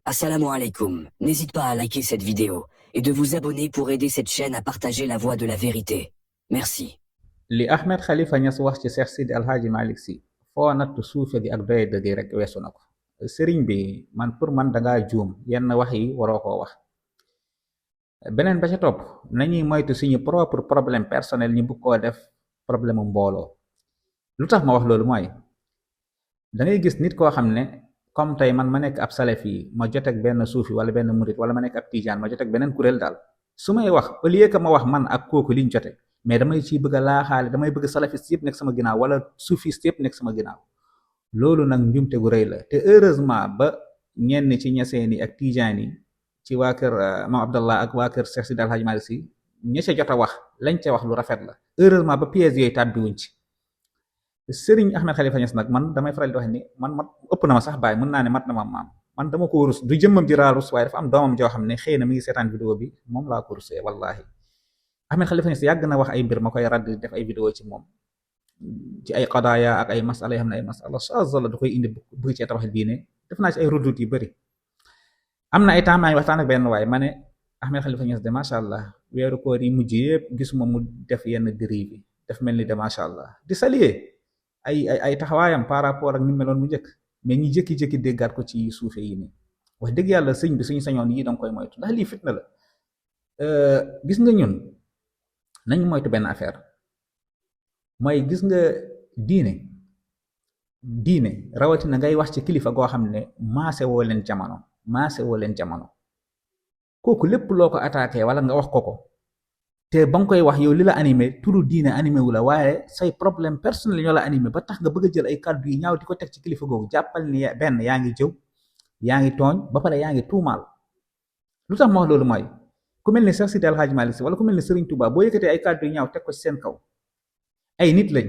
Assalamu alaikum. N'hésite pas à liker cette vidéo et de vous abonner pour aider cette chaîne à partager la voie de la vérité. Merci. li Ahmed Khalifa Niass wax ci Cheikh Sidi Alhaji Malick Sy foo natt suufe gi ak doye dëgg rek weesu na ko. Sëriñ bi man pour man dangaa juum yenn wax yi waroo koo wax. beneen ba ca topp nañuy moytu suñu propre problème personnel ñu bëgg koo def problème mbooloo. lu tax ma wax loolu mooy da ngay gis nit koo xam ne comme tey man ma nekk ab salafi ma joteeg benn suufi wala benn murit wala ma nekk ab tijaan ma joteeg beneen kuréel daal su may wax au lieu que ma wax man ak kooku liñ jote mais damay ciy bëgg a laaxaale damay bëgg salafiste yëpp nekk sama ginnaaw wala soufiste yëpp nekk sama ginnaaw. loolu nag njumte gu rëy la te heureusement ba ñenn ci ñaseen yi ak tijaan yi ci waa kër Maam Abdallah ak waa kër Cheikh Sidi Alhaji Malick Sy ña ca jot a wax lañ ca wax lu rafet la heureusement ba pièges yooyu tàbbi wuñ ci. Sëriñ Ahmed Khalifa Niass nag man damay faral di wax ni man ëpp na ma sax bàyyi mën naa ne mat na ma maam man dama ko rus du jëmmam ji raa rus waaye dafa am doomam joo xam ne xëy na mi ngi seetaan vidéo bi moom laa ko rusee wallahi. Ahmed Khalifa Niass yàgg na wax ay mbir ma koy radd def ay vidéo ci moom ci ay qadaaya ak ay masala yoo xam ne ay masala shaaza du koy indi bëgg ci tabax diine def naa ci ay rudut yu bëri. am na ay temps maa ngi waxtaan ak benn waaye ma ne Ahmed Khalifa Niass de macha allah weeru koor yi mujj yëpp gisuma mu def yenn diri bi def mel ni de macha allah di saluer ay taxawaayam par rapport ak ni meloon mu njëkk mais ñi jékki-jékki déggaat ko ci suufe yi nii wax dëgg yàlla sëñ bi suñu sañoon yi danga koy moytu ndax lii fitna la. gis nga ñun nañu moytu benn affaire mooy gis nga diine rawatina ngay wax ci kilifa goo xam ne maase woo leen jamono kooku lépp loo ko attaqué wala nga wax ko te ba nga koy wax yow li la animé turu diine animé wu la waaye say problème personnel ñoo la animé ba tax nga bëgg a jël ay kàddu yi ñaaw di ko teg ci kilifa googu jàppal ni benn yaa ngi jëw yaa ngi tooñ ba pare yaa ngi tuumaal. lu tax ma wax loolu mooy ku mel ni Cheikh Sidi Alhaji Malick Sy wala ku mel ni Serigne Touba boo yëkkatee ay kàddu yu ñaaw teg ko ci seen kaw ay nit lañ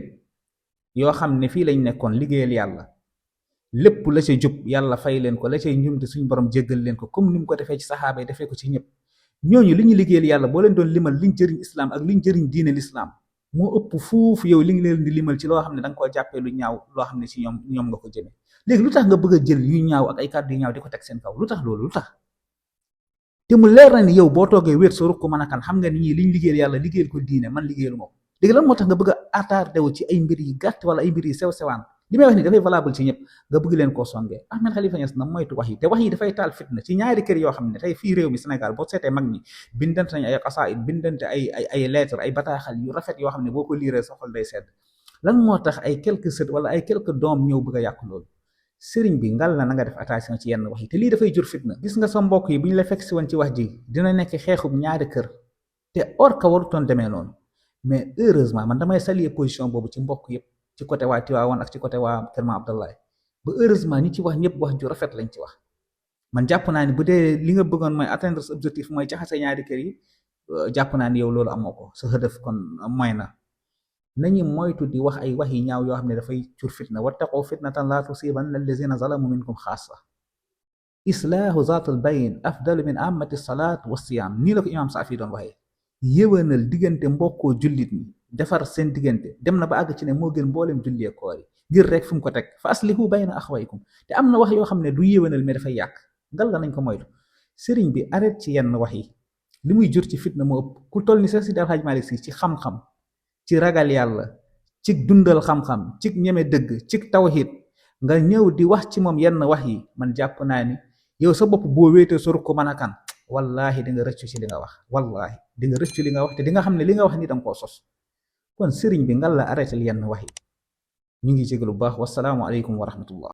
yoo xam ne fii lañ nekkoon liggéeyal yàlla lépp la ca jub yàlla fay leen ko la cay njumte suñu borom jéggal leen ko comme ni mu ko defee ci saxaaba yi defee ko ci ñëpp. ñooñu li ñu liggéeyal yàlla boo leen doon limal liñ jëriñ islam ak liñ jëriñ diine l'islam moo ëpp fuuf yow li ngi leen di limal ci loo xam ne da nga koo jàppee lu ñaaw loo xam ne ci ñoom nga ko jëmee. léegi lu tax nga bëgg a jël yu ñaaw ak ay kàddu yu ñaaw di ko teg seen kaw lu tax loolu lu tax te mu leer na ni yow boo toogee wéet soo rukk mën a kan xam nga ni ñii liñ liggéeyal yàlla liggéeyal ko diine man liggéeyalu ma ko. léegi lan moo tax nga bëgg a attardé wu ci ay mbir yi gàtt wala ay mbir yi sew sewaan li may wax ni dafay valable ci ñëpp nga bëgg leen koo songee. Ahmed Khalifa Niass na moytu wax yi te wax yi dafay taal fitna ci ñaari kër yoo xam ne tey fii réew mi Sénégal boo seetee mag ñi bindante nañ ay xasaayid bindante ay lettre ay bataaxal yu rafet yoo xam ne boo ko liiree sa xol day sedd. lan moo tax ay quelques sët wala ay quelques doom ñëw bëgg a yàq loolu. sëriñ bi ngal na nga def attention ci yenn wax yi te lii dafay jur fitna. gis nga sa mbokk yi bu ñu la fekk si woon ci wax ji dina nekk xeexub ñaari kër te or ka warutoon demee noonu mais heureusement man damay saluer position boobu ci mbokk yëpp ci côté waa Tiwaawan ak ci côté waa Kër Maam Abdallah ba heureusement ñi ci wax ñëpp wax ju rafet lañ ci wax. man jàpp naa ni bu dee li nga bëggoon mooy atteindre sa objectif mooy jaxase ñaari kër yi jàpp naa ni yow loolu amoo ko sa hëdëf kon mooy na. nañu moytu di wax ay wax yi ñaaw yoo xam ne dafay jur fitna wattaqu fitnatan laa tusibanna allazina zalamu minkum xaasa islaahu zaatul bayn afdalu min amati salaat wa siyaam nii la ko imaam Saafi doon waxee. yéwénal diggante mbokkoo jullit ñi defar seen diggante dem na ba àgg ci ne moo gën mboolem jullee koor yi ngir rek fu mu ko teg fa aslihu bayna axawaykum te am na wax yoo xam ne du yéwénal mais dafay yàq ngal la nañ ko moytu. sëriñ bi arrête ci yenn wax yi li muy jur ci fitna moo ëpp ku toll ni Cheikh Sidi Alhaji Malick Sy ci xam-xam ci ragal yàlla ci dundal xam-xam ci ñeme dëgg ci tawhid nga ñëw di wax ci moom yenn wax yi man jàpp naa ni yow sa bopp boo wéetee sor ko mën a kan wallahi di nga rëccu ci li nga wax wallahi di nga rëccu li nga wax te di nga xam ne li nga wax ni danga koo sos. kon sëriñ bi ngal la arrêté yenn wax yi ñu ngi jégalu bu baax wasalaamu aleykum wa rahmatullah.